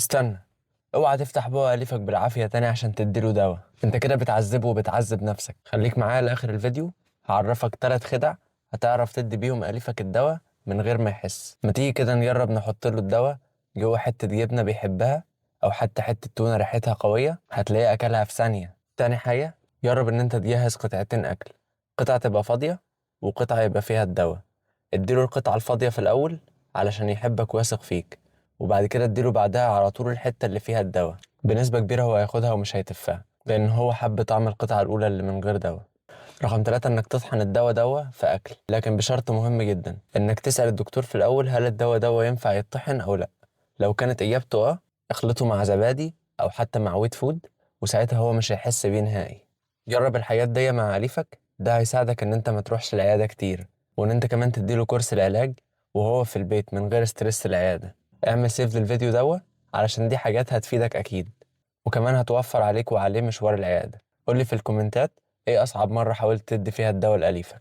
استنى، اوعى تفتح بقى أليفك بالعافية تاني عشان تديله دواء، انت كده بتعذبه وبتعذب نفسك. خليك معايا لآخر الفيديو، هعرفك 3 خدع هتعرف تدي بيهم أليفك الدواء من غير ما يحس. ما تيجي كده نجرب نحط له الدواء جوه حتة جبنة بيحبها أو حتى حتة تونة ريحتها قوية، هتلاقيه أكلها في ثانية. تاني حاجة، جرب إن أنت تجهز قطعتين أكل، قطعة تبقى فاضية وقطعة يبقى فيها الدواء. اديله القطعة الفاضية في الأول علشان يحبك ويثق فيك، وبعد كده اديله بعدها على طول الحتة اللي فيها الدواء. بنسبة كبيرة هو هياخدها ومش هيتفها، لأن هو حب طعم القطعة الأولى اللي من غير دواء. رقم 3، إنك تطحن الدواء دوا في أكل، لكن بشرط مهم جدا، إنك تسأل الدكتور في الأول هل الدواء دوا ينفع يطحن أو لأ. لو كانت إجابته آه، اخلطه مع زبادي أو حتى مع wet food، وساعتها هو مش هيحس بيه نهائي. جرب الحاجات دي مع أليفك، ده هيساعدك إن أنت ما تروحش العيادة كتير، وإن أنت كمان تديله كورس العلاج وهو في البيت من غير stress العيادة. اعمل save للفيديو دوا علشان دي حاجات هتفيدك أكيد، وكمان هتوفر عليك وعليه مشوار العيادة. قولي في الكومنتات ايه أصعب مرة حاولت تدي فيها الدواء لأليفك.